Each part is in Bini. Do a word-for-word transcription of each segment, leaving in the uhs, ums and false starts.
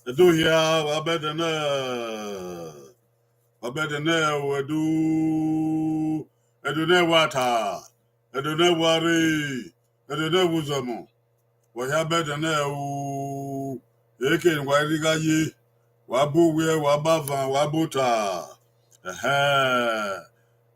Ẹdo hia, wa bẹdẹ nẹ, wa bẹdẹ nẹ o, Ẹdo, Ẹdo ne wa ta, Ẹdo ne wa rre, Ẹdo ne wa uzọmọ. Wa hia bẹdẹ nẹ o, eke ne wa rhirhi gha ye, wa bu owiẹ, wa bu avan, wa bu ota. Ẹhẹn,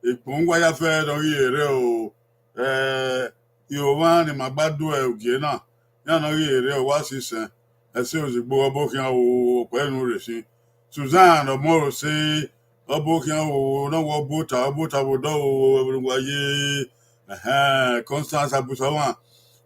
ikpun wa ya fẹ ne ọ ghi rre o. Eh, iran ne ima gba do ugie na, iran ne ọ ghi rre o, wa si sẹn. Ẹse ozigbo ọbokhian o, okpẹ nu rre sin. Susan ọmọ ro se, ọbokhian o, ne ọ wa bu ota, ọ bu ota vbe odọ o, ẹvbo ne wa ye. Ẹhẹn, Constance Abusawan,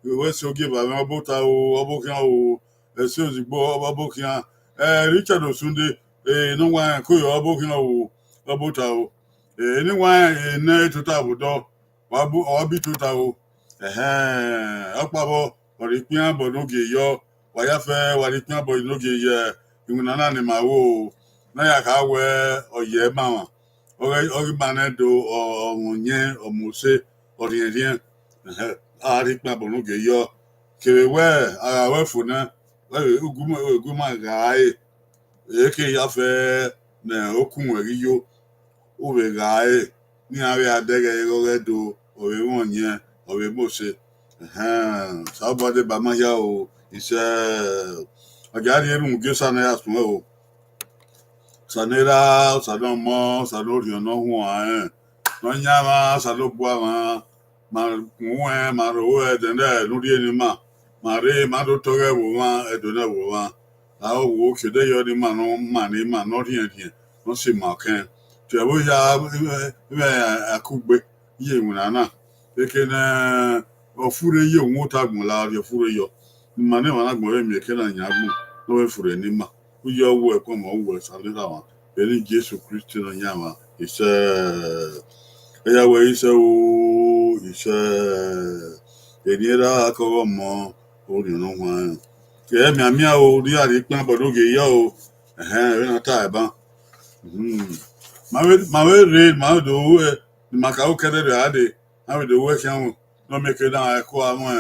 wẹ se ogieva mwẹ, ọ bu ota o, ọbokhian o, ẹse ozigbo ọbokhian. Eh, Richard Osunde, eh, ne ọ wa rẹn koyo, ọbokhian o, ọ bu ota o. Eh, ne wa rẹn, eh, ne tota vbe odọ, wa bu, ọ bi tota o. Ẹhẹn, ọkpa vbọ, ọ rhie ikpian bọ ne ogie yọ, wa ya fẹ, wa rhie ikpian bọ ne ogie ye iwinna na ne ima ru o. Ne a ya kha wẹ ọ ye ma mwa, ọ ghi, ọ ghi ma nẹ do, ọ, ọ mwẹ ọyẹn, ọ mu ose, ọ rhiẹnrhiẹn. Ẹhẹn, a rhie ikpian bọ ne ogie yọ, kevbe wẹ a gha ruẹ fo nẹ, wẹ vbe ugu ma, ugu ma gha re, eke ya fẹ ne okun wẹ ghi yo, u vbe gha re, ne iran vbe a dẹghẹ ighọghọ Ẹdo, ọ vbe mwẹ ọyẹn, ọ vbe mu ose. Ẹhẹn, Osanobua deba ma hia o, isẹ, ọ gia rhie erhunmwu gie Osa ne a ya suẹn o. Osa ne erha, Osa ne ọmọ, Osa ne orhiọn ne ọ huanrẹn, ne ọ yan mwa, Osanobua mwa, ma gun uwẹ, ma rho uwẹ, ẹdẹnẹrẹ ne u rhie ne ima, ma rre, ma do tọghẹ vbe omwa, Ẹdo ne vbe omwa. A ho wo, khian odẹ yọ ne ima, ne ọ ma ne ima, ne ọ rhiẹnrhiẹn, ne ọ si ma ọkẹn. Te ẹvbo hia, ivẹ, ivẹ akugbe ye iwinna na. Eke ne ọ furre ye, uhunmwu ota agbọn la, ọ rhie furre yọ. Ima ne emwa na agbọn vbe miẹn eke na yan agbọn, ne ọ vbe furre ne ima. Uyi ọ wẹ, ẹkpọnmwẹ ọ wẹ, Osa ne erha mwa, vbe eni Jesu Kristi Nọyaẹnmwa, isẹ. Ẹya wẹ isẹ o, isẹ. Eni erha, ke ọghe ọmọ, orhiọn ne ọ huanrẹn. Kẹ mianmian o, ne a rhie ikpian bọ ne ogie yọ o. Ẹhẹn, vbene a ta ẹban. Ma vbe, ma vbe rre, ma vbe do ru, eh, ne ima ka ru kẹdẹrriọ a dee, a vbe do ru ẹkhian ru, ne ọ miẹn ke na ẹko a mwẹ,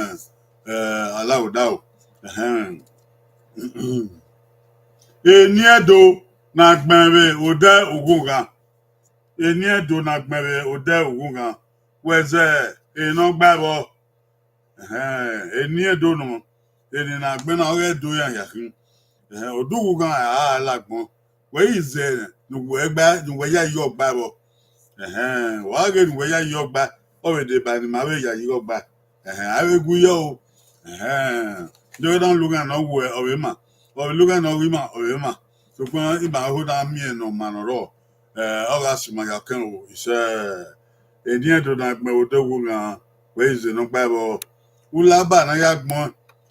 eh, alaghodaro. Ẹhẹn. Eni Ẹdo ne a gbẹn vbe odẹ ughughan. Eni Ẹdo ne a gbẹn vbe odẹ ughughan. Wẹ zẹ eni ne ọ gba ẹvbo. Ẹhẹn, eni Ẹdo nọ, eni ne a gbẹn na ọghe Ẹdo iran hia khin. Ẹhẹn, odẹ ughughan a la agbọn. Wẹ i zẹ ne uwẹ gba, ne uwẹ ya yọ gba ẹvbo. Ẹhẹn, wa ghe ne uwẹ ya yọ gba, ọ vbe deba ne ima vbe ya yọ gba. Ẹhẹn, a vbe gu yọ o. Ẹhẹn, de ọ na lu ighan ne ọ wẹ, ọ vbe ma, ọ vbe lu ighan ne ọ ghi ma, ọ vbe ma. Sokpan ima ho na miẹn ne ọ ma ne ọ rrọọ, eh, ọ gha si ma ya kẹn o, isẹ. Eni Ẹdo ne a gbẹn vbe odẹ ughughan, wẹ i zẹ ne ọ gba ẹvbo. Ulaba ne a ya gbẹn,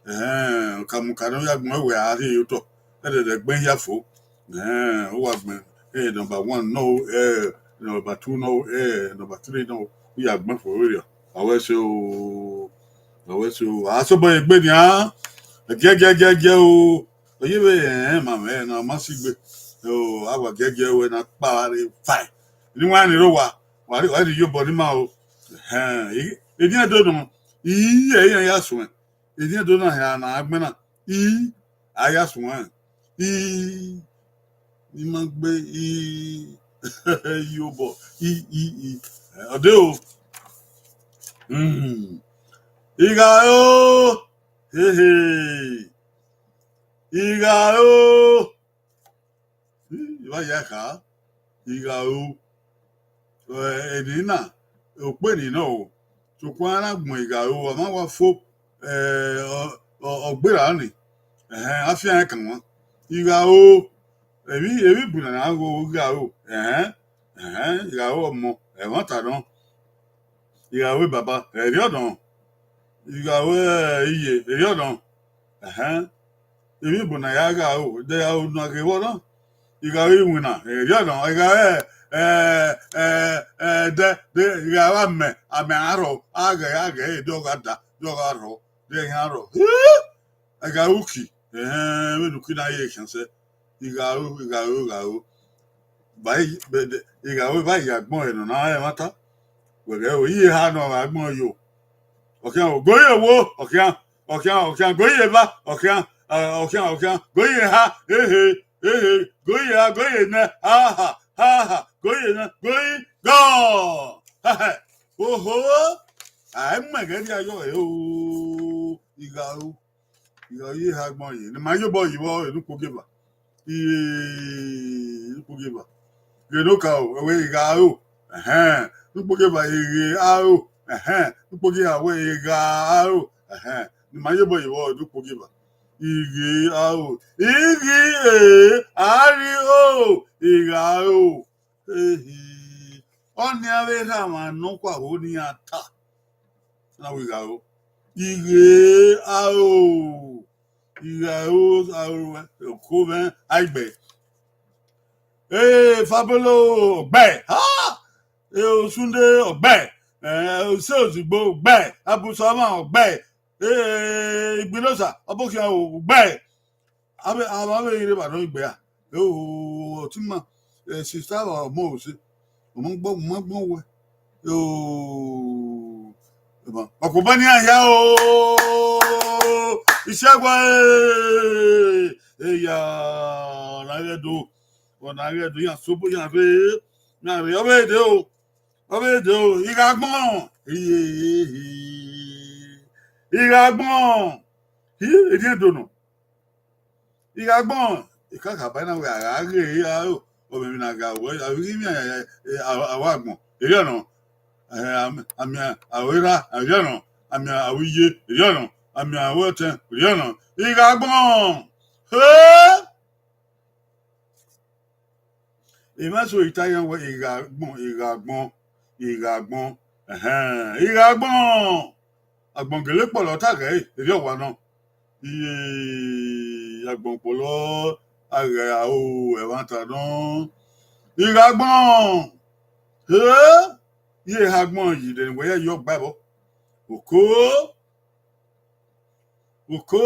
ẹhẹn, ọkamuka ne ọ ya gbẹn, wẹ a rhie ye otọ, ẹdẹdẹ gbẹn hia fo. Ẹhẹn, u wa gbẹn, eh, number one nọ, eh, number two nọ, eh, number three nọ, u ya gbẹn fo vberriọ. A wẹ ẹse o, a wẹ ẹse o. A sobọ egbe nian, giẹgiẹgiẹgiẹ o. Ọ ye vbe rẹn ma mwẹ na, ọ ma si gbe. O, a wa giẹgiẹ wẹ ne a kpa vbe fine. Ne iwinna ni rre owa, wa rhie, wa rhie iyobọ ne ima o. Ẹhẹn, eni Ẹdo nọ, iye iran ya suẹn. Eni Ẹdo na hia ne a gbẹn na, i, a ya suẹn. I, I ma gbe, i, iyobọ, i, i, i. Ọ de o. Mm. Igha o, hehe. Igha o. I, I vba ya kha, igha o. Eh, eni na, okpeni nọ o. Sokpan a na gbẹn igha o, a ma wa fo, eh, ọ, ọ, ọ gberra ni. Ẹhẹn, a fian ẹn kan wan. Igha o, emwi, emwi bu na na gho igha o. Ẹhẹn, ẹhẹn, igha o ọmọ, ẹmwata nọ. Igha o baba, ẹrriọ nọ. Igha o iye, ẹrriọ nọ. Ẹhẹn. Emwi bu na ya gha o, de ya o na ghe vbọ nọ. Igha o iwinna, ẹrriọ nọ. Igha o, eh, eh, eh, de, de, igha o amẹ, amẹ arhọ, aghẹ, aghẹ, de ọ gha da, de ọ gha rhọ, de iran rhọ. Igha o uki, ẹhẹn, vbene uki na ye khian sẹ. Igha o, igha o, igha o. Ba i, be de, igha o ba ya agbọn ẹre nọ na ẹmwata. Wẹ ghẹ o, iye ha nọ vbe agbọn yo. Ọ khian o, go ye wo, ọ khian, ọ khian, ọ khian, go ye eva, ọ khian. Ọkhian, ọkhian, goyi ha, ehe, ehe, goyi ha, goyi nẹ, ha ha, ha ha, goyi nẹ, goyi gọ. Oho, a i mu ẹghẹ rhia yọ ẹre o, Igha aro. Igha aro ye ehe agbọn ye, ne ima ye obọ yi vbọ, enu ukpogieva. Ighe, enu ukpogieva. Ghe ne okaro, wẹ Igha aro. Ẹhẹn, enu ukpogieva, Ighe aro. Ẹhẹn, enu ukpogieva, wẹ Igha aro. Ẹhẹn, ne ima ye obọ yi vbọ, enu ukpogieva. Ighe aro. Ighe e, a rri o, Igha aro. Ehi, ọnii avbe erha mwa nọkhua ho ne iran ta. Na wẹ Igha aro. Ighe aro. Igha aro, aro, oko mwẹ, a i gbe. Ee, Fabolo, ọ gbe. Ha! Ee, Osunde, ọ gbe. Ee, Ose Ozigbo, ọ gbe. Abusama, ọ gbe. Ee, Igbilosa, Ọbokhian, ọ gbe. Avbe, avbe, avbe rre evba nọ gbe a. Eo, ọtẹn ima, eh, sista, ọmọ ose. Ọmọ gbọ, ọmọ gbọ wẹ. Eo, ọkpọkpa ni a hia o. Isẹgua, eh, eya, ọna ghẹ do. Ọna ghẹ do, iran sobo, iran rre, iran rre, ọ vbe de o. Ọ vbe de o, Igha agbọn. Iye, iye, iye. Igha agbọn. Hi, edian do nọ. Igha agbọn, I ka khama na wẹ a gha ghe Igha aro, ọ mwẹ emwi ne a gha ruẹ, avbe ghi miẹn a, a, a, avbe agbọn, erriọ nọ. Eh, a, a miẹn avbe erha, erriọ nọ. A miẹn avbe iye, erriọ nọ. A miẹn avbe ọtẹn, erriọ nọ. Igha agbọn. He! Emwa eso i ta iran wẹ, Igha agbọn, Igha agbọn, Igha agbọn, ẹhẹn, Igha agbọn. Agbọn gele kpọlọ ta ghẹ ẹre, erriọ wa nọ. Iye, agbọn kpọlọ, a ghẹ aro ẹmwata nọ. Igha agbọn, he, iye ehe agbọn yi, de ne wẹ ya yọ gba ẹvbo. Oko, oko,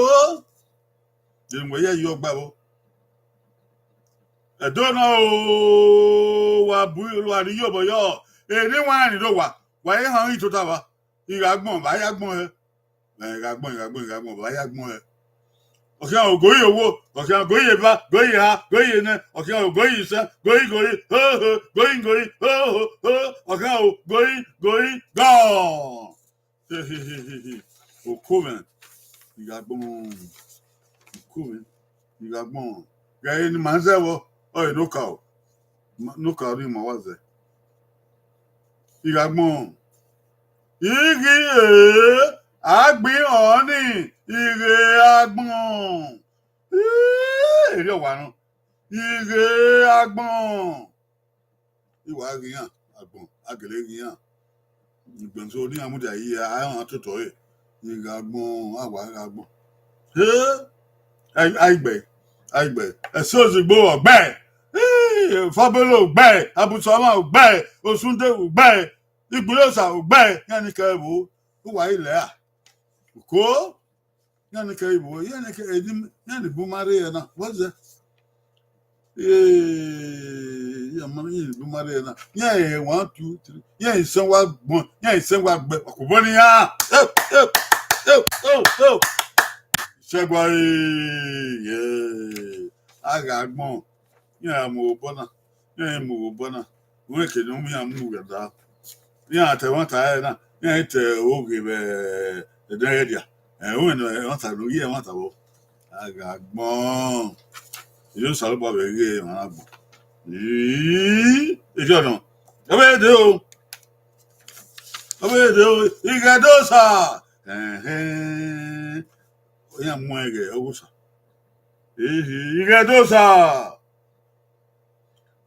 de ne wẹ ya yọ gba ẹvbo. Ẹdo na o, wa bu, wa rhie iyobọ yọ, eni wa rẹn ni do wa, wa i họn ghi tota vba, Igha agbọn, vba ya agbọn hẹ. Ẹ, Igha agbọn, Igha agbọn, Igha agbọn, vba ya agbọn hẹ. Ọkhian o, goyi owo, ọkhian goyi eva, goyi eha, goyi enẹ, ọkhian o, goyi isẹn, goyi, goyi, ho, ho, goyi, goyi, ho, ho, ho, ọkhian o, goyi, goyi, gọ. He, he, he, he, he. Oko mwẹ, Igha agbọn, oko mwẹ, Igha agbọn. Ghẹ re ne ima zẹ vbọ, ọ re ne okaro, ne okaro ni ima wa zẹ. Igha agbọn. Ighi e, agbọn ọnii, Ighe agbọn. Ii, erriọ wa nọ. Ighe agbọn. I wa ghe iran, agbọn, a gele ghe iran. Igbẹnso ne iran mudia yi, a i họn totọ ẹre. Igha agbọn, a wa gha agbọn. He! A i, a i gbe, a i gbe. Ẹse Ozigbo, ọ gbe. Ii, Fabolo, ọ gbe. Abusama, ọ gbe. Osunde, ọ gbe. Igbilosa, ọ gbe. Iran ni kẹ vbo, u wa i lẹ ra? Uko? Iran ni kẹ vbo, iran ni kẹ, iran ni bu ma rre na. What's that? Ee, iran ma, iran ni bu ma rre na. Iran he one, two, three. Iran isẹn wa gbọn, iran isẹn wa gbẹ. Ọkpọkpọ ni iran. Eo, eo, eo, eo, eo. Isẹgua, ee, yeah. A gha gbọn. Iran mu obọ na. Iran mu obọ na. Uwẹ ke ne iran mu gha da. Iran ta ẹmwata ẹre na. Iran te oghe vbe ẹdẹrẹdia. Ẹmwata ne ọ ye ẹmwata vbọ. A gha gbọn. Iyẹn Osanobua vbe ghe emwa na agbọn. Ii, erriọ nọ. Ọ vbe de o. Ọ vbe de o. Ighe Ẹdosa. Ẹhẹn. Iran mu ẹn ghe Ẹghosa. Ehe, Ighe Ẹdosa.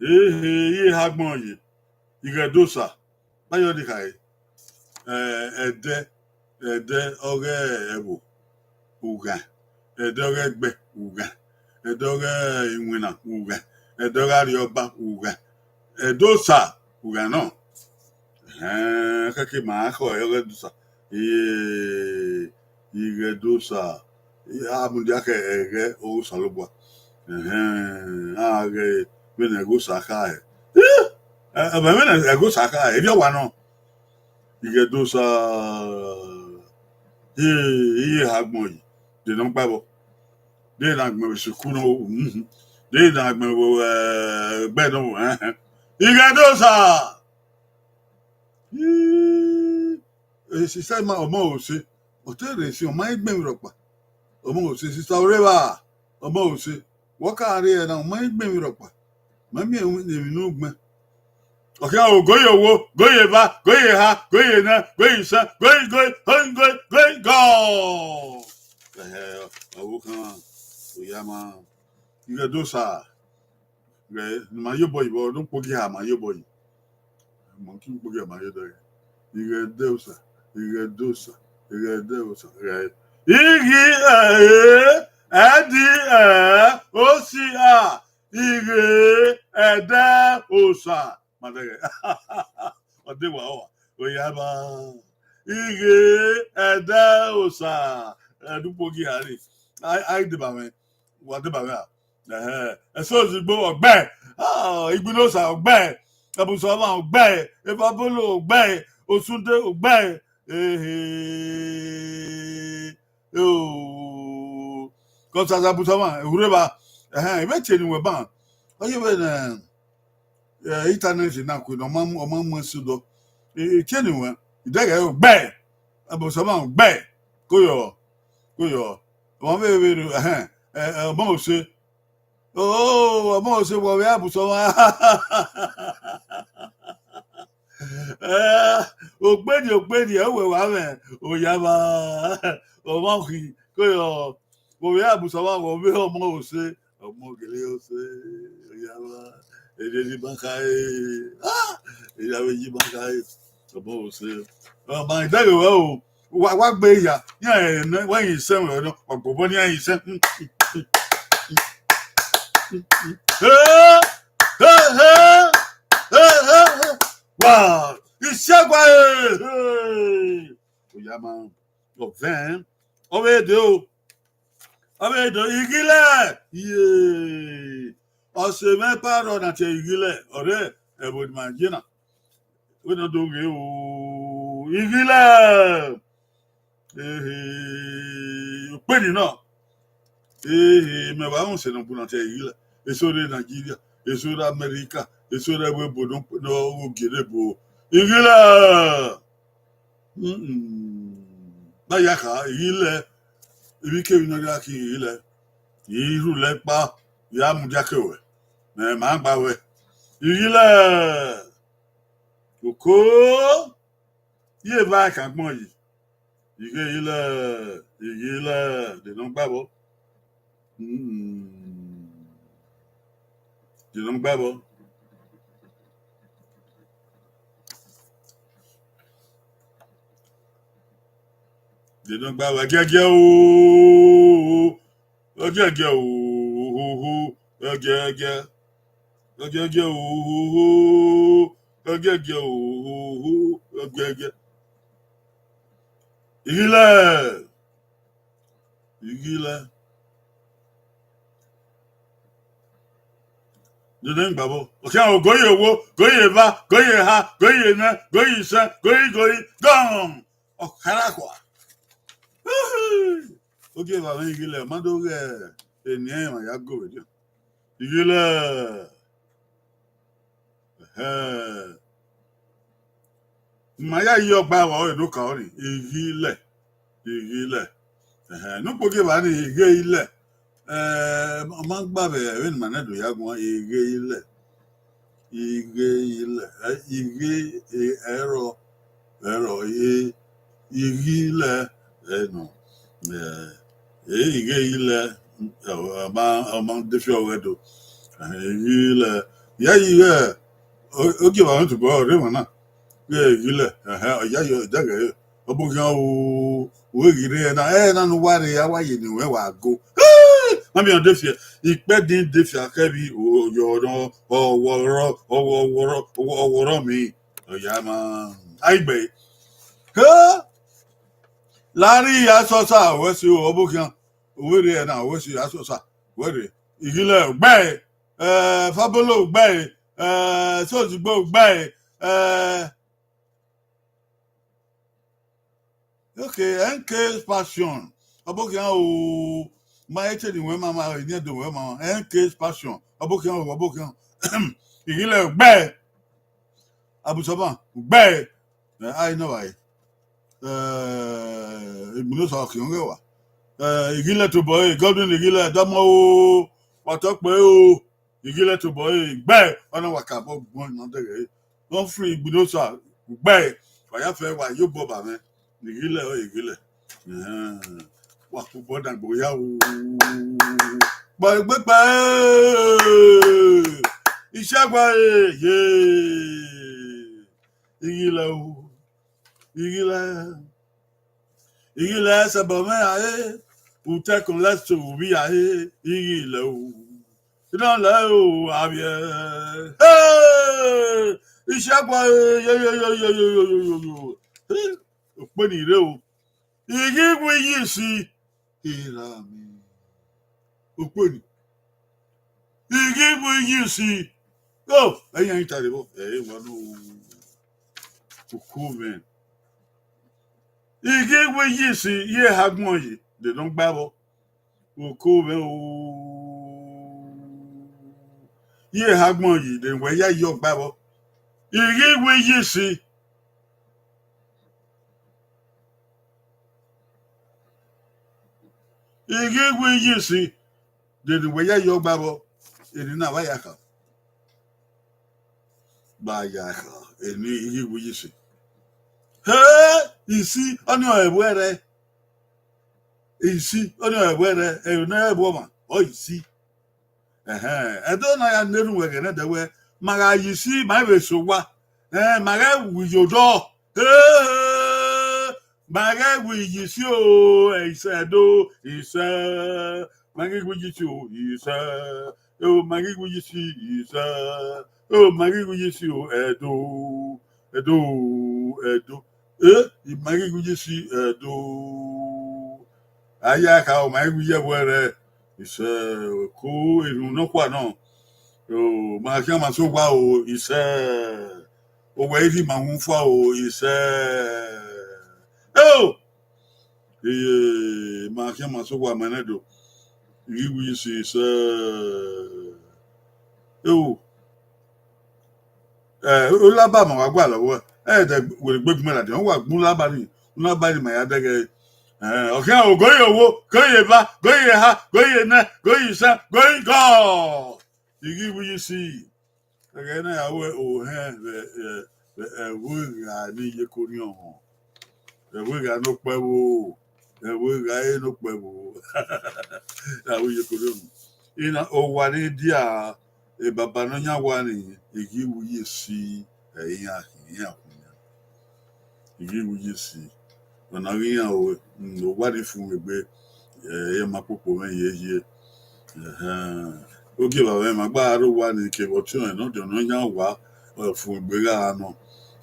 Ehe, iye ehe agbọn ye. Ighe Ẹdosa. Vbe ayọ ni khare. Eh, ẹdẹ, ẹdẹ ọghe ẹvbo, ughan. Ẹdẹ ọghe ẹgbẹ, ughan. Ẹdẹ ọghe iwinna, ughan. Ẹdẹ ọghe arriọba, ughan. Ẹdosa, ughan nọ. Ẹhẹn, khẹke ma khọ ọghe Ẹdosa. Ee, Ighe Ẹdosa. A mudia khẹ ẹghẹ Osanobua. Ẹhẹn, a ghẹ vbene Ẹghosa kha hẹ. Ẹ, ẹ, vbene Ẹghosa kha hẹ, erriọ wa nọ. Ighe Ẹdosa. Ee, iye ehe agbọn yi, de ne ọ gba ẹvbo. De na gbẹn vbe sukuru nọ, mhm. De na gbẹn vbe, eh, ẹgbẹ nọ, ẹhẹn. Ighẹ Ẹdosa. Ii, eh, sista ma, ọmọ Ose. Ọ te rre sin, ọ ma i gbẹn emwi rhọkpa. Ọmọ Ose, sista Oreva, ọmọ Ose. Wẹ ọ ka rrie na, ọ ma i gbẹn emwi rhọkpa. Ma miẹn emwi, emwi ne u gbẹn. Ọ khian o, go ye owo, go ye eva, go ye eha, go ye enẹ, go ye isẹn, go ye igoe, go ye igoe, go ye igọ. Ẹhẹ, ọvbokhan, oya ma, Ighẹ Ẹdosa. Ghẹ ne ima ye obọ yi vbọ, ne ukpogiha ma ye obọ yi. Ma ki ukpogiha ma ye dọghe. Ighẹ Ẹdosa, Ighẹ Ẹdosa, Ighẹ Ẹdosa, ghẹ. Ighi ẹ, ẹ di ẹ, o si a, Ighẹ Ẹdosa. Ma dẹghẹ. Ọ de wa, ọ wa. Oya ma. Ighẹ Ẹdosa. Ẹ, ne ukpogiha rre. A, a i deba mwẹ. Wa deba mwẹ a. Ẹhẹn. Ẹse ozigbo ọgbẹe. Ah, Igbinosa ọgbẹe. Ẹbusọmwa ọgbẹe. Evabolo ọgbẹe. Osunde ọgbẹe. Ehe. Oh. Kọsa Ẹbusọmwa, ehurre evba. Ẹhẹn, I vbe tie ne uwẹ ban. Ọ ye vbe ne, eh, internet na ku ne ọ ma mu, ọ ma mu ẹse odọ. I, I tie ne uwẹ. Idẹghẹ ọgbẹe. Ẹbusọmwa ọgbẹe. Ko yọ. Ko yọ. Ọmọ vbe vbe ru, ẹhẹn, ẹ, ẹ, ọmọ Ose. Oh, ọmọ Ose, wẹ ọvbe Ẹbusọmwa. Eh, okpedi, okpedi, ẹ wẹ wa mwẹ, oya ma, ọmọ khi, ko yọ, wẹ ọvbe Ẹbusọmwa, wẹ ọvbe ọmọ Ose, ọmọ gele Ose, oya ma, ẹdẹ ni ma kha e, ah, ẹdẹ avbe yi ma kha e, ọmọ Ose. Ọ ma dẹghe wẹ o, wa, wa gbe ya, iran ẹre nẹ, wa yin isẹn mwẹ nọ, ọgbọgbọ ne iran yin isẹn. He, he, he, he, he, he. Wa, Isiagua, he, he. Oya ma, ọvẹn, ọ vbe de o. Ọ vbe do Ighilẹ, ye. Ọse mwẹ parọ na tie Ighilẹ, ọre ẹvbo ne ima ye na. Wẹ ne ọ do ghe o, Ighilẹ. Ehe, okpeni nọ. Ehe, mẹ wa rẹn ọse ne ọ bu na tie Ighilẹ. Eso rre Nigeria, eso rre America, eso rre ẹvbo ebo ne ọ, ne ọ ghe ogie rre ebo. Ighilẹ. Mm-mm. Ba ya kha, Ighilẹ, emwikemwi ne ọ rhia khin Ighilẹ, I rhulẹ kpa, ya mudia ke ruẹ, mẹ ma gba ruẹ. Ighilẹ, oko, ye eva ẹkan agbọn yi, Ighilẹ, Ighilẹ, de ne ọ gba vbọ. Mm. De ne ọ gba vbọ. De ne ọ gba vbọ. Ẹgiẹgiẹ o, ẹgiẹgiẹ o, ho, ho, ẹgiẹgiẹ. Ẹgiẹgiẹ o, ho, ho, ẹgiẹgiẹ o, ho, ho, ẹgiẹgiẹ. Ighilẹ. Ighilẹ. Dede gba vbọ. Ọ khian o, go ye owo, go ye eva, go ye eha, go ye enẹ, go ye isẹn, go ye igoe, gọn. Ọ khara khua. Ogieva mwẹ Ighilẹ, ma do ghe eni ẹmwẹ ya go vbe diọn. Ighilẹ. Ẹhẹn. Ma ya yi ọgba vbe ọre ne okaro ni, Ighilẹ, Ighilẹ. Ẹhẹn, ne ukpogieva ni, Ighilẹ. Eh, ọ ma gba vbe ẹvbo ne ima nẹ do ya guan, Ighilẹ. Ighilẹ, eh, Ighe, eh, ẹrọ, ẹrọ, eh, Ighilẹ, eh, nọ. Eh, eh, Ighilẹ, eh, ọ ma, ọ ma de fi ọghẹ do. Eh, Ighilẹ, ya yi ghẹ, o, ogieva mwẹ tobọ rre emwa na. Ighilẹ, ẹhẹn, ọ ya yi, ọ dẹghe, ọ bu khian o, u ghi rre ẹna, ẹna ne uwa rre, a wa ye ne uwẹ wa go. Ma miẹn ọ de fiẹ, ikpẹdin de fiẹ, akẹvbi, o, yọ nọ, ọwọrọ, ọwọrọ, ọwọrọ mi. Oya ma, a i gbe. He! Larry Asọsa, wẹ si o, ọ bu khian. Wẹ rre ẹna, wẹ si Asọsa, wẹ rre. Ighilẹ, gbe. Eh, Fabolo, gbe. Eh, Sozigbo, gbe. Eh, okay, N K Passion. Ọ bu khian o, Ma i te ni wẹ ma ma, eni ẹdo wẹ ma ma. N K Passion, ọbokhian, ọbokhian. Ighilẹ ugbẹe. Abu Saban, ugbẹe. Eh, ai nọ vbare. Eh, Igbinosa ọkhian ghẹ wa. Eh, Ighilẹ tobọ ẹre, Godwin Ighilẹ, dọmọ o, wa tọ kpẹ o. Ighilẹ tobọ ẹre, ugbẹe, ọna wa ka bọ gbọn nọ dẹghẹ ẹre. Humphrey Igbinosa, ugbẹe, wa ya fẹ wa ye obọ ba mwẹ. Ighilẹ ọre Ighilẹ. Ehẹn, wa kugbe ọdangbe ya o. Gba egbe kpa e. Ishagua e, ye. Ighilẹ o. Ighilẹ. Ighilẹ sẹbọ mwẹ ra re. Utẹkun lẹso vbi ra re. Ighilẹ o. Idan lẹ o, avbiẹ. Hey! Ishagua e, yo, yo, yo. Hey! Okpeni rre o. Ighẹ iwu iyi si, ira mi. Okpeni. Ighẹ iwu iyi si. O, ẹyan i tare vbọ, ẹ i wa no. Uku mwẹ. Ighẹ iwu iyi si, ye ha gbọn yi, de nọ gba vbọ. Uku mwẹ o. Ye ha gbọn yi, de wẹ ya yọ gba vbọ. Ighẹ iwu iyi si. Ighẹ iwu iyi si, de ne wẹ ya yọ gba vbọ, eni na vba ya kha. Vba ya kha, eni ighẹ iwu iyi si. He, isi, ọnii ọre ẹvbo ẹrrẹ. Isi, ọnii ọre ẹvbo ẹrrẹ, ẹre ne ẹvbo ọmwa, ọ isi. Ẹhẹn, ẹdẹ na ya na erhunmwu ẹghẹ nẹdẹ wẹ, ma gha ye isi, ma i vbe sẹ owa, ẹn, ma ghẹ wu ye odọ. He, ma ghẹ wu iyi si o, isẹ do, isẹ. Ma ghi wu iyi si o, isẹ. O, ma ghi wu iyi si, isẹ. O, ma ghi wu iyi si o, ẹdo, ẹdo, ẹdo. E, ma ghi wu iyi si, ẹdo. A ya kha, o ma ghi wu iyi ẹvbo ẹrrẹ. Isẹ, ko erhunmwu nọkhua nọ. O, ma khian ma sẹ owa o, isẹ. Owẹ i rhie ima uhunmwu fua o, isẹ. Eo! Iye, ma khian ma sẹ owa ma nẹ do. I ghi wu iyi si, isẹ. Eo! Eh, Olaba ma wa gualọ vbọ. Ẹ dẹ were gbe gun mẹ ladian, wa gbun Olaba ni, Olaba ni ma ya dẹghe. Eh, ọ khian o, go ye owo, go ye eva, go ye eha, go ye enẹ, go ye isan, go ye igọ. I ghi wu iyi si. Ẹghẹ na ya wẹ ohẹn vbe, vbe ẹvbo igha ne iyeke orhiọn họn. Ẹvbo igha ne okpẹvbo, ẹvbo igha ne okpẹvbo. Ẹvbo iyeke orhiọn. Ina owa ni dia, e baba ne ọ yan owa ni, i ghi wu iyi si, ẹ, iran khin, iran khin iran. I ghi wu iyi si. Ọna ghi iran o, mm, owa ni fun egbe, ẹ, iran ma kpokpo mwẹ ye ye. Ẹhẹn. Ogieva mwẹ ma gba rre owa ni kevbe ọtiọnrẹn ne ọ diọn ne ọ yan owa, ọ fun egbe gha nọ.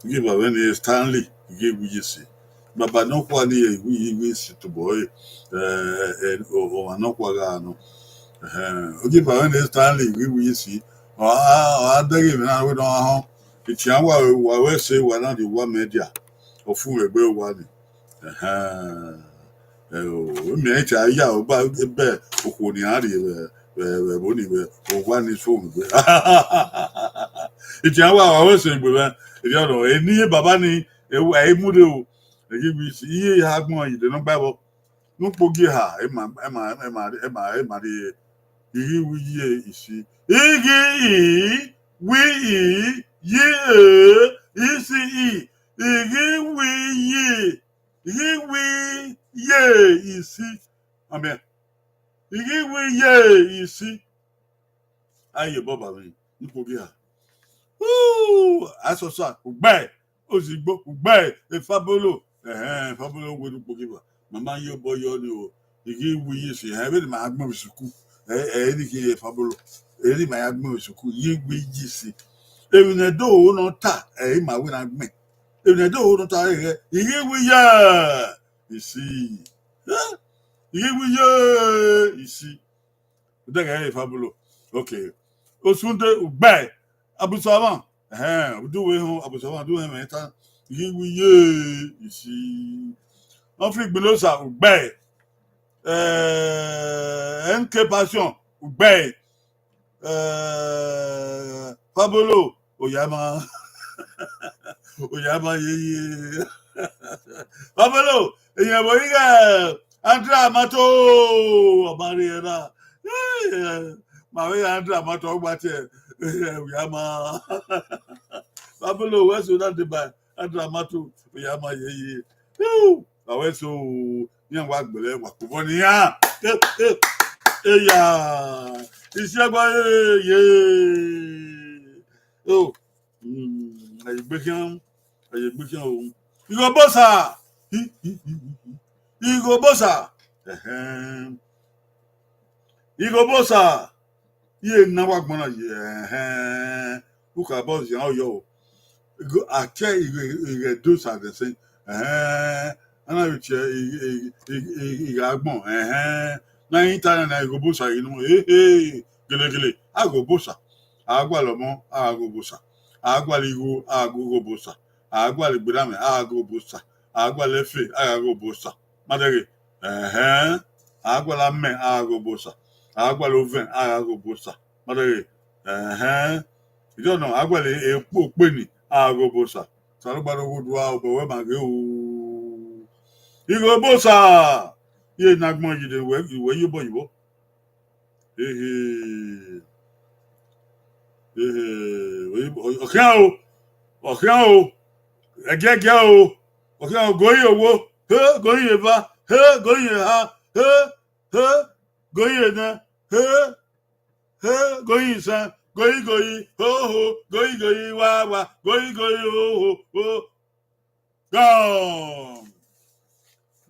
Ogieva mwẹ ni Stanley, i ghi wu iyi si. Baba nọkhua ni i wu iyi si tobọ ẹre, ẹ, ẹ, o, ọmwa nọkhua gha nọ. Ẹhẹn. Ogieva mwẹ ni Stanley, i ghi wu iyi si. Ọ a, ọ a dẹghe emwi na wẹ ne ọ họn. Itian wa, wa wẹ sẹ wa na rrie owa mẹ dia. Ọ fun egbe owa ni. Ẹhẹn. Ẹ o, emiẹn te a ya o, ba, bẹ okhuo ni a rrie vbe, vbe, vbe ẹvbo ni vbe, owa ni so vbe. Itian wa, wa wẹ sẹ egbe mwẹ, erriọ nọ, eni ye baba ni, ẹ, ẹ i mu rre o, ẹ ghi wi si, iye ha gbọn yi de nọ gba vbọ. Ne ukpogi eha, ẹ ma, ẹ ma, ẹ ma, ẹ ma, ẹ ma rrie, i ghi wi yi isi. I ghi i, wi i, yi e, isi i. I ghi wi yi, I ghi wi ye isi. Amen. I ghi wi ye isi. A ye obọ ba mwẹ, ne ukpogi eha. Uu, asọsa, ugbẹe, ozigbo, ugbẹe, efabolo. Ẹhẹn, efabolo wẹ ne ukpogi ba. Ma ma ye obọ yọ ni o. I ghi wi yi isi, ẹhẹn, vbene ima ya gbẹn vbe sukuu. Ẹ, ẹ, eni khin efabolo. Eni ima ya gbẹn vbe sukuu, i ghi wi yi isi. Emwi ne ẹdẹ oro nọ ta, ẹ, ima wẹ na gbẹn. Emwi ne ẹdẹ oro nọ ta rre, i ghi wi ye isi. Eh? I ghi wi ye isi. Odẹghẹ efabolo. Okay. Osunde ugbẹe. Abusavan. Ẹhẹn, udu wẹ họn, Abusavan, udu wẹ họn ta. I ghi wi ye isi. Humphrey Igbinosa ugbẹe. Eh, N K Passion, ugbẹe. Eh, Fabolo, oyama. Oyama yeye. Fabolo, iyẹn vbe ighe Andra Mato, ọ ma rhie na. Eh, ma vbe Andra Mato, ọ gba tie, eh, oyama. Fabolo, wẹ so na deba, Andra Mato, oyama yeye. Uh, a wẹ so, iran wa gbele wa kpobọ ne iran. Eh, eh, eya, isiagba, eh, ye. Oh, mm, a ye gbe khian, a ye gbe khian o. Igho Obosa, Igho Obosa, ẹhẹn. Igho Obosa, iye na wa gbọnna ye, ẹhẹn, u kha bọ zian ọyọ o. Igho, a tie Igho, Igho Obosa vbe ẹse, ẹhẹn, a na vbe tie Igho, Igho, Igho, Igho Agbọn, ẹhẹn, na i ta na Igho Obosa inu, ehe, gelegele, a ghe Obosa, a gualọ ọmọ, a ghe Obosa, a gualọ igho, a ghe Igho Obosa, a gualọ egberranmwẹ, a ghe Obosa, a gualọ ẹfe, a gha ghe Obosa, ma dẹghe, ẹhẹn, a gualọ amẹ, a gha ghe Obosa, a gualọ ovẹn, a gha ghe Obosa, ma dẹghe, ẹhẹn, idiọnọ, a gualọ ekpo okpeni, a gha ghe Obosa, Osanobua ne ọ ghe odua, obọ wẹ ma ghe o. Igho Obosa, iye na gbọn yi de wẹ, wẹ ye obọ yi vbo. Ehe. Ehe. Ọ khian o. Ọ khian o. Ẹgiẹgiẹ o. Ọ khian o. Goyi owo. He, goyi eva. He, goyi eha. He, he, goyi enẹ. He, he, goyi isẹn. Goyi, goyi. Ho, ho. Goyi, goyi. Wa, wa. Goyi, goyi. Ho, ho. Ho. Gone.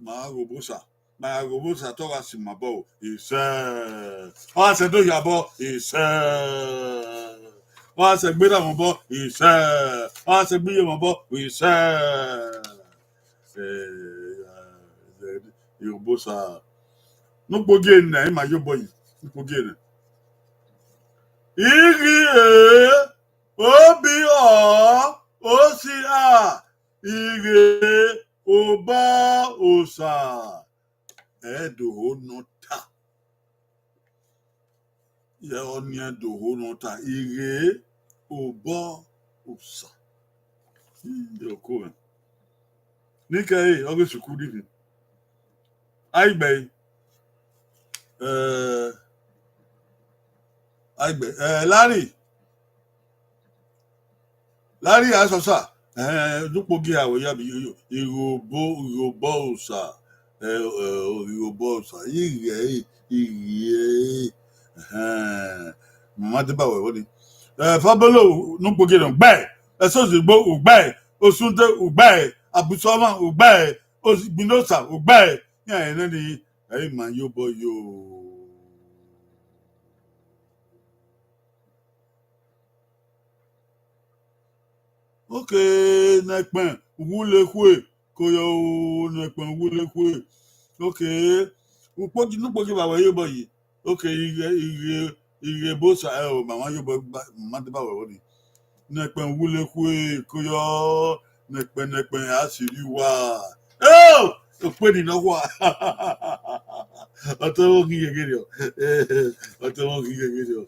Ma ghe Obosa, ma ghe Obosa te ọ gha si ma obọ o, isẹ. Ọ gha sẹ do hia obọ, isẹ. Ọ gha sẹ gbe erha mwẹ obọ, isẹ. Ọ gha sẹ gbe iye mwẹ obọ, isẹ. Eh, Igho Obosa. Ne ukpogie nẹ, ima ye obọ yi, ne ukpogie nẹ. Ighi e, obi ọ, osi a, Ighe Obosa, ẹdoho ne ọ ta. Yẹ ọnii ẹdoho ne ọ ta, Ighe Obosa. Iye oko mwẹ. Nikẹre, ọ ghe sukuru ni. Aigbe, eh, aigbe, eh, Larry. Larry Asọsa, eh, ne ukpogie a wẹ ya bi, Igho Obo, Igho Obosa, eh, eh, Igho Obosa, Ighe, Ighe, eh, ma ma deba wẹ vbọ ni. Eh, Fabolo, ne ukpogie nọ, ugbẹe, Ẹsozigbo, ugbẹe, Osunde, ugbẹe, Abusọmwa, ugbẹe, Ozigbinosa, ugbẹe, iran ẹre nene, ẹ i ma ye obọ yo. Okay, Nẹkpẹn Uwulekhue, koyo o, Nẹkpẹn Uwulekhue. Okay, ukpogi, ne ukpogi vba wẹ ye obọ yi. Okay, Ighe, Ighe, Ighe Obosa, ẹ o, ma ma ye obọ, ma ma deba wẹ vbọ ni. Nẹkpẹn Uwulekhue, koyo, Nẹkpẹn, Nẹkpẹn, a si rri uwa. Eo! Okpeni nọ wa. Ọtẹn vbe oghi gheghe rriọ. Ọtẹn vbe oghi gheghe rriọ.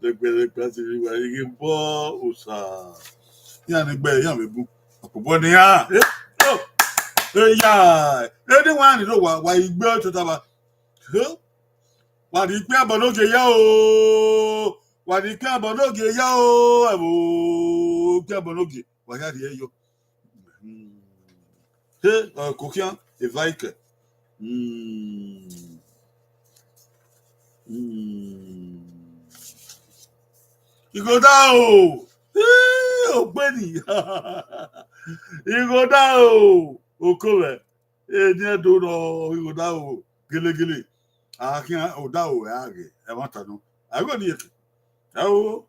Nẹkpẹn, Nẹkpẹn, a si rri uwa, Ighe Obosa. Iran ni gbe, iran vbe bun. Ọkpobọ ne iran. Eo! Eya! Eni wa ni rre owa, wa igbe ọtọtaba. Eo! Wa ni ikpian bọ ne ogie ya o. Wa ni ikpian bọ ne ogie ya o. Ẹvbo ikpian bọ ne ogie. Wa ya rhie yọ. He, ọ ko khian, eva ikẹ. Hmm. Hmm. Igho da o. Ii, ogbeni. Igho da o. Oko vbe. Eni Ẹdo nọ, Igho da o. Gelegele. A khian odaro a ghe, ẹmwata nọ. A ghe odieke. Ẹo,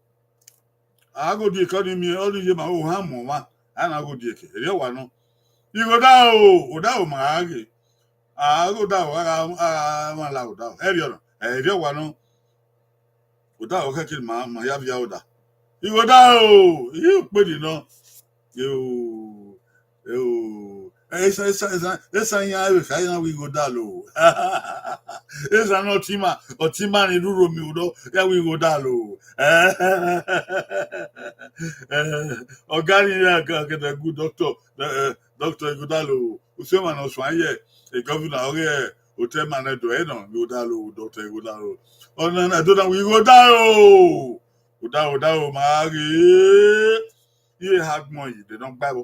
a ghe odieke, ọni miẹn, ọni ye ma ohan mu ọmwa, a na ghe odieke. Erriọ wa nọ. Igho odaro, odaro ma a ghe. A ghe odaro, a gha, a gha mwa la odaro. Erriọ nọ, erriọ wa nọ. Odaro khẹke ma, ma ya via oda. Igho odaro, ii, ukpeni nọ. Eo, eo. Esa, esa, esa, esa iran vbe kha iran wẹ igho dalo. Esa ne ọtima, ọtima ni rhurhu miẹn odọ, ya wẹ igho dalo. Ọga ni ya ga gẹdẹ gu doctor, eh, doctor igho dalo. Usiọma ne ọ suẹn ye, e governor ọghe otọ ma nẹ do ẹre nọ, igho dalo, doctor igho dalo. Ọna na do na wẹ igho dalo. Odaro, odaro, ma ghe. Iye ha gbọn yi, de nọ gba ẹvbo.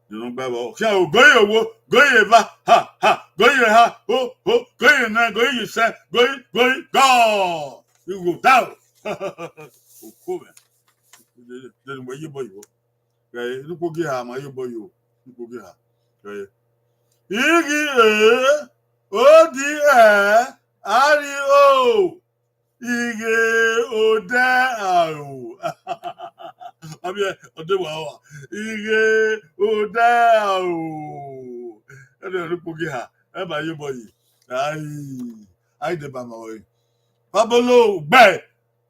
De nọ gba ẹvbo. Khian o, goyi owo, goyi eva, ha, ha, goyi eha, ho, ho, goyi nẹ, goyi sẹ, goyi, goyi, gọ. Igho daro. Oko mwẹ. De, de, de, wẹ ye obọ yi vbo. Ghẹ, nukpo gie ha, ma ye obọ yi o. Nukpo gie ha. Ghẹ. Ighi e, odi ẹ, a ri o. Ighe odẹ aro. Abie, ọdẹ wa wa. Ighe odẹ aro. Ẹdẹ nukpo gie ha, ẹ ma ye obọ yi. Ai, ai, deba ma ọre. Fabolo, ugbẹe.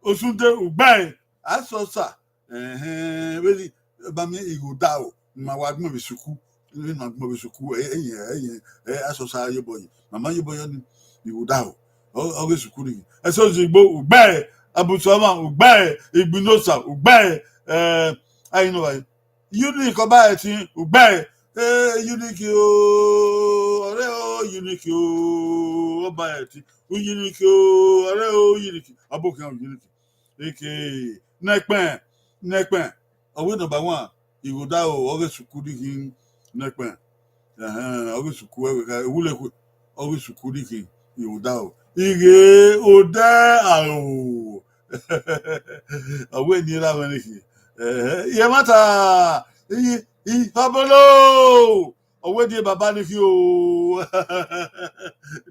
Osunde, ugbẹe. Asọsa. Ẹhẹn, vbene, ba miẹn igho daro, ma wa gbọn vbe suku, ma gbọn vbe suku, ẹyẹn, ẹyẹn, asọsa ye obọ yi, ma ma ye obọ yi ni, igho daro, ọ, ọghe suku ni. Ẹsọzigbo, ugbẹe, Abusọmwa, ugbẹe, Igbinosa, ugbẹe, eh, ai nọ vbe. Unique ọba ẹtin, ugbẹe, eh, Unique o, ọre o, Unique o, ọba ẹtin, Unique o, ọre o, Unique, ọba okhian Unique. Eke, nẹkpẹn, nẹkpẹn, ọ wẹ number one, igho daro, ọghe suku ni khin nẹkpẹn. Ẹhẹn, ọghe suku ẹvbo kha, ewulekhue, ọghe suku ni khin, igho daro. Ighe odẹ aro. Ọ wẹ ni ra mwẹ ni khin. Ẹhẹn, iye mata, iyi, iyi, Fabolo. Ọ wẹ die baba ni khin o.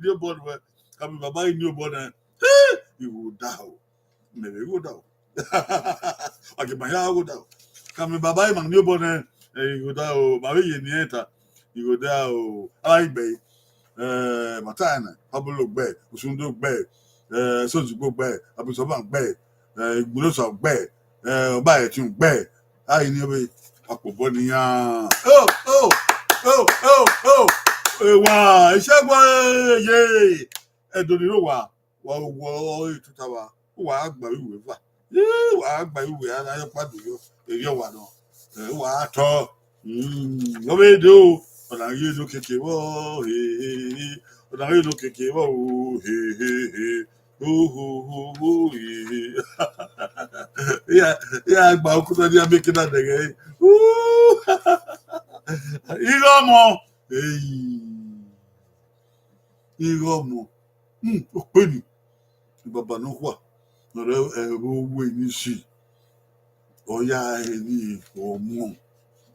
Ni obọ nuẹ, ka miẹn baba ni obọ nẹ. Igho daro. Mẹ vbe gho daro. Wa gie ma ya gho daro. Ka miẹn baba ima ni obọ nẹ, eh, igho daro, ma vbe ye ni ẹn ta. Igho daro, a ghi gbe. Eh, ma ta nẹ, Fabolo gbe, Osundo gbe, eh, Sozugbo gbe, Abusọmwa gbe, eh, Igbinosa gbe, eh, ọba ẹtin gbe. A ghi ni vbe akpobọ ne iran. Oh, oh, oh, oh, oh. Ewa, Isegbe, ye. Ẹdo ni rre owa, wa, wa, ọre tuta wa. Wa gba vbe uwu eva. Ii, wa gba vbe uwu a na yọ kpa do yọ. Erriọ wa nọ. Eh, wa tọ. Mm, ọ vbe do. Ọ na ghi do keke vbọ, he, he, he. Ọ na ghi do keke vbọ, o, he, he, he. Ho, ho, ho, ho, he, he. Ya, ya gba okuta ni a make na dẹghẹ. Uh, igho ọmọ. Ei. Igho ọmọ. Hmm, okpeni. Baba nọkhua, ne ọ rre ẹvbo uwu eni si, ọ ya he ni ọmọ,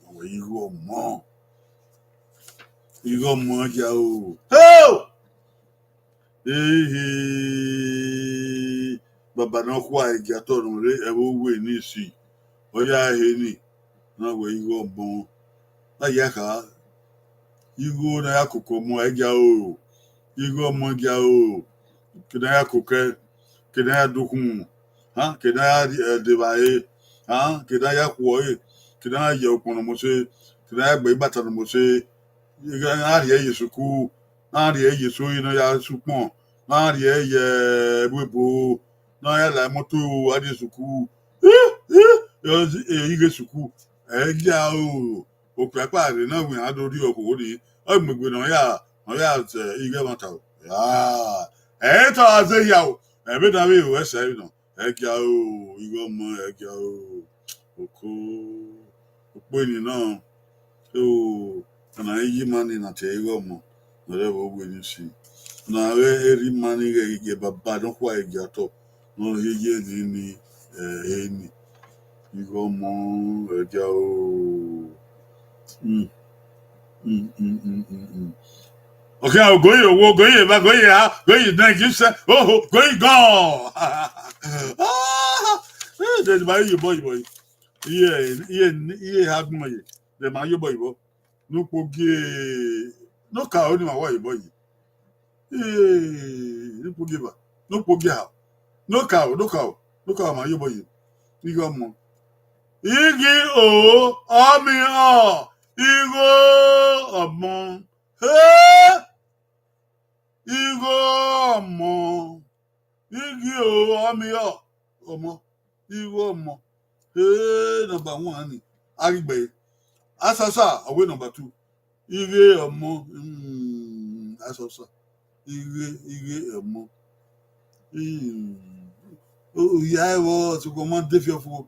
ọ wẹ igho ọmọ. Igho ọmọ ya o. Heo! Ehe! Baba nọkhua, ẹgiatọ ne ọ rre ẹvbo uwu eni si, ọ ya he ni, ne ọ wẹ igho ọmọ. A ya kha, igho ne a ya koko ọmọ, ẹ gia ro. Igho ọmọ gia ro. Ke ne a ya kokẹ, ke ne a ya dukhunmwu, ha, ke ne a ya, eh, devba ẹre, ha, ke ne a ya khuọ ẹre, ke ne a ya ye ukpọn ne ọmọ ọse, ke ne a ya gbe ibata ne ọmọ ọse, a rhie ẹre ye sukuru, a rhie ẹre ye eso ne ọ ya sẹ ukpọn, a rhie ẹre ye ẹvbo ebo, ne ọ ya la imọto, a rhie sukuru. Ighe sukuru, ẹ gia ro. Okpia kpa rre na, wẹ iran do rhie okhuo ni, ọ mu egbe ne ọ ya, ọ ya zẹ igho ẹmwata o. Ah, ẹ i ta ọre a zẹ hia o, ẹ vbe na vbe ru ẹsẹ vbe nọ, ẹ gia ro, igho ọmọ, ẹ gia ro, oko, okpeni na, o, ọna i ye ima ni na tie igho ọmọ, ne ọ rre ẹvbo uwu eni si, ọna vbe erha ima ni ghẹ ghi gie baba nọkhua ẹgiatọ, ne ọ rhie ye eni ni, eh, eni. Igho ọmọ, ẹ gia ro. Mm. Mm, mm, mm, mm, mm. Okhian, ogoyi owo, ogoyi eva, ogoyi eha, ogoyi nẹ, gi sẹ, oho, ogoyi gọ. Ah, eh, de ma ye obọ yi, obọ yi. Iye, iye, iye ha gbọn ye. De ma ye obọ yi vbọ. Ne ukpo gie, ne okaro ni ma wa ye obọ yi. Eh, ne ukpo gie eva, ne ukpo gie eha. Ne okaro, ne okaro, ne okaro ma ye obọ yi. Igho ọmọ. Ighi o, ọ miẹn ọ. Igho ọmọ. He! Igho ọmọ. Ighi o, ọmọ, ọmọ. Igho ọmọ. He, number one ni. A ghi gbe. Asasa, ọ wẹ number two. Ighe ọmọ. Mm, asasa. Ighe, ighe ọmọ. Mm. O, ya ẹvbo, sokpan ma de fi ọfo.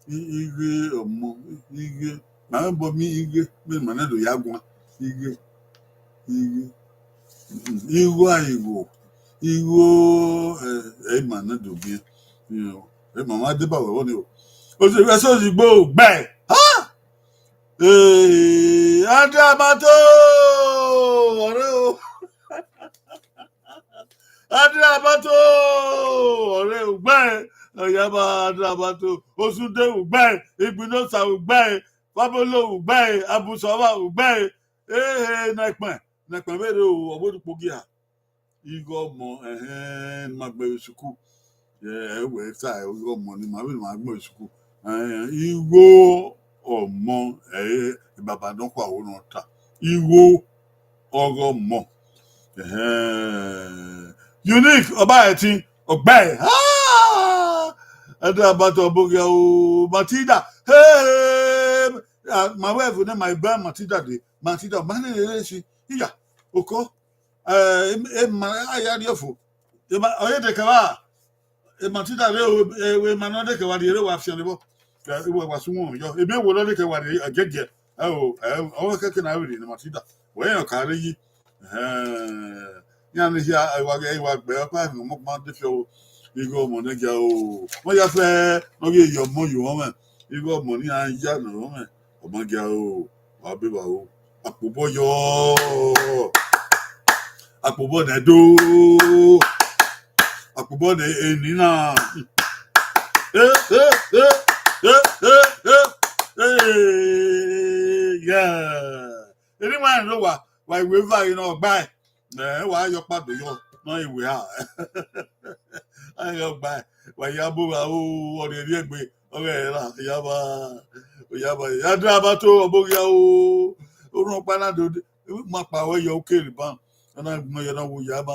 I-, ighe ọmọ, ighe. Ma mwẹ bọ mi ighe, mẹ ma nẹ do ya guan. Ighe, ighe. Mm, igho a igho. Igho, eh, eh, ma nẹ do biẹ. You know, eh, ma ma deba wẹ vbọ ni o. O se vbe so zigbo gbẹ. Ha! Eh, Andrew Amato! Ọrẹ o. Andrew Amato! Ọrẹ ugbẹn, ọyama Andrew Amato, Osunde ugbẹn, Igbinosa ugbẹn, Fabolo ugbẹn, Abusọmọ ugbẹn. Ehe, nẹkpẹn, nẹkpẹn vberriọ, ọ vbe dukpo gia. Igho ọmọ, ẹhẹn, ne ima gbẹn vbe sukuu. Ẹ, ẹ wẹ sa, igho ọmọ ne ima vbe ma gbẹn vbe sukuu. Ẹ, igho ọmọ, ẹ, baba nọkhua ho ne ọ ta. Igho ọghe ọmọ. Ẹhẹn. Unique, Ọbaẹtin, ọgbẹe. Ah! Ẹdẹ abatọ ọboghian o, Matilda. Hey! Ah, ma wẹ ẹvbo nẹ, ma ba Matilda dee. Matilda, ma nene rre si. Iya, oko. Eh, em-, ema, a ya rhie ọfo. Ema, ọ ye dekẹe vba. Ema Matilda rre o, eh, ema ne ọ dekẹe vba rhie re wa fian vbọ. Eh, wa, wa sunu yọ. Ebe wo ne ọ dekẹe vba rhie, eh, giẹgiẹ. Eh, o, eh, ọ kẹkẹ na vbe rhie ne Matilda. Wẹ rẹn ọ ka rre yi. Eh, iran ni hia, eh, wa ghe, wa gbe, ọkpa ẹmwẹ ọmọ ma de fi ọvbo. Igho ọmọ ne gia o. Wẹ ya fẹ, ne ọ ghi ye ọmọ yo ọmwẹ. Igho ọmọ ne iran ya ne ọmwẹ. Ọmọ gia o. Wa be vba o. Akpobọ yọ. Akpobọ nẹ do. Akpobọ nẹ eni na. Eh, eh, eh, eh, eh, eh, eh, yeah. Eni wa rẹn ne owa, wa iwe va ghi nọ gbae. Ẹ wa yọ kpado yọ, nọ iwe ha. Ayọ gbae, wa ya bo gha o, ọrriẹrriẹ egbe. Ọghẹ ra, ya ba, ya ba, ya da ba to ọboghian o. Orhunmwu ọkpa na do, ma kpa wẹ yọ ukeri ban. Ana gbọn yọ na wo ya ba.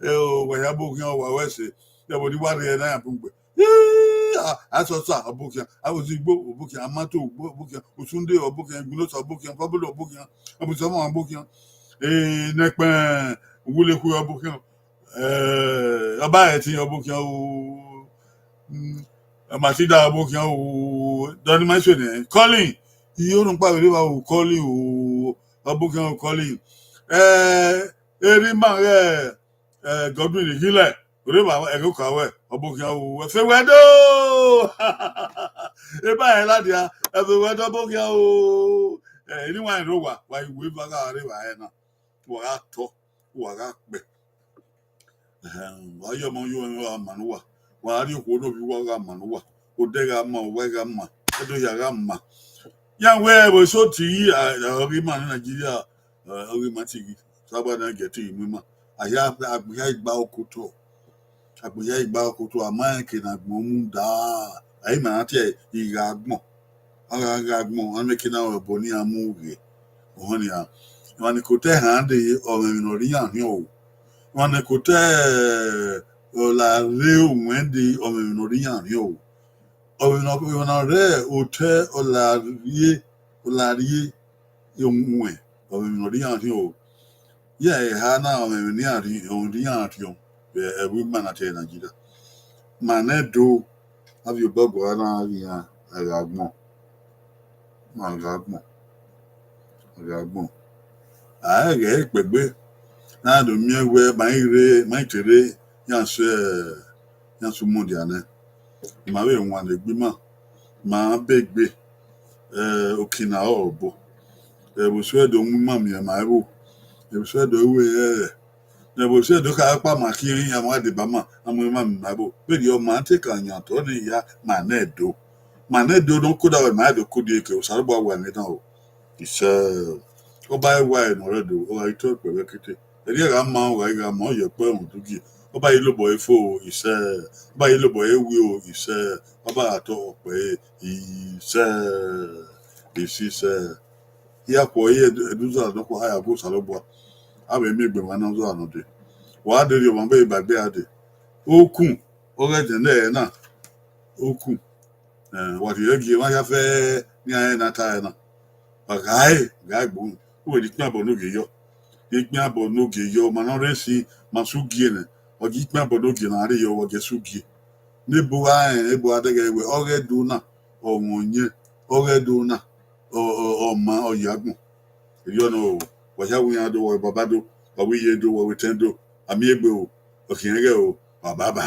Ẹ o, wa ya bo khian wa wẹ ẹse. Ya bo ni wa rhie na ya bun gbe. Ii, a, Asọsa ọbokhian, Ozigbo ọbokhian, Amato ọbokhian, Osunde ọbokhian, Igbinosa ọbokhian, Fabolo ọbokhian, Abusọmọ ọbokhian. Eh, nẹkpẹn, Uwulekhu ọbokhian. Eh, Ọbaẹtin ọbokhian o, mm, Matilda ọbokhian o, Donny Mason, eh, Colin, iye orhunmwu ọkpa vbe rre evba o, Colin o, ọbokhian o, Colin. Eh, erha ima ghẹ, eh, Godwin Ighilẹ, rre evba ẹghẹ oka wẹ, ọbokhian o, ẹfe wẹ do. Eba ẹre ladian, ẹfe wẹ do ọbokhian o. Eh, eni wa rẹn rre owa, wa iwe va gha rre evba ẹre na, wa gha tọ, wa gha kpẹ. Ẹhẹn, wa ye ọmọ yo, wa ma ne uwa, wa rhie okhuo ne ovbi uwa gha ma ne uwa, odẹ gha ma, uwa gha ma, ẹdẹ hia gha ma. Ya wẹ vbe eso ti yi, a, a, ọghe ima ne Nigeria, a, ọghe ima ti yi, saba na gẹ ti yi mu ima. A hia, a gbe hia gba okotọ. A gbe hia gba okotọ, a ma rẹn eke ne agbọn mu da. A i ma na tie ighe agbọn. A gha ghe agbọn, a miẹn eke na rẹn obọ ne iran mu ghe. Ọhọn nian. Emwa ne kotẹ han dee, ọ mwẹ emwi ne ọ rre iran rhiọn o. Emwa ne kotẹ, ọ la rre owẹn dee, ọ mwẹ emwi ne ọ rre iran rhiọn o. Ọ mwẹ emwi ne ọ, emwi ne ọ rre otẹ, ọ la rrie, ọ la rrie owẹn, ọ mwẹ emwi ne ọ rre iran rhiọn o. Ya eha na, ọ mwẹ emwi ne iran rri-, ọ rre iran rhiọn, vbe ẹvbo ima na tie Nigeria. Ma nẹ do, avie obọ guan na ghi iran, a gha gbọn. Ma gha gbọn. A gha gbọn. A i ghẹ kpegbe, na do miẹn wẹ ma i rre, ma i te rre, iran sẹ, iran sẹ umudia nẹ. Ma vbe wan ne egbe ima, ma be egbe, eh, okina ọrọre obọ. Ẹvbo suẹ do mu ima miẹn ma ẹvbo. Ẹvbo suẹ do ru ẹrẹ. Ẹvbo suẹ do kha ọkpa ma khian iran ma deba ma, a mu ima miẹn ma ẹvbo. Vberriọ ma te ka yan otọ ne ya ma nẹ do. Ma nẹ do ne ọ koda wẹ ma do kodi eke, Osanobua wa nẹ dan o. Isẹ, ọba ẹwae ne ọ rre do, ọ gha i tọ kpẹ vbe kete. Ẹrriẹ gha ma, ọ gha i gha ma, ọ ye ọkpẹ rhunmwuda ugie. Ọba i lobọ ẹre fo o, isẹ. Ọba i lobọ ẹre wi o, isẹ. Ọba gha tọ ọkpẹ ẹre, isẹ. Isi sẹ, hia khuọ ye Ẹduzọla nọkhua, ha ya gu Osanobua, a vbe miẹn egbe emwa ne ọ zọla nọ dee. Wa deghẹ ọmwa vbe ba egbe a dee. Okun, ọghe ẹdẹnẹrẹ na, okun. Eh, wa rhie gie emwa hia fẹ ne iran rẹn na ta ẹre na. Wa gha re, gha gbe unu, u wẹ ne ikpian obọ ne ogie yọ. Ikpian obọ ne ogie yọ, ma ne ọ rre si, ma sẹ ugie nẹ, ọ gie ikpian obọ ne ogie na rre yọ, wa gie sẹ ugie. Ne ebo gha rẹn, ebo gha dẹghẹ wẹ, ọghe Ẹdo na, ọ mwẹ ọyẹn, ọghe Ẹdo na, ọ, ọ, ọ ma, ọ ya agbọn. Erriọ nọ, wa hia wẹ iran do, wa wẹ baba do, wa wẹ iye do, wa wẹ etẹn do, a miẹn egbe o, ọ khian ghẹ o, wa baba.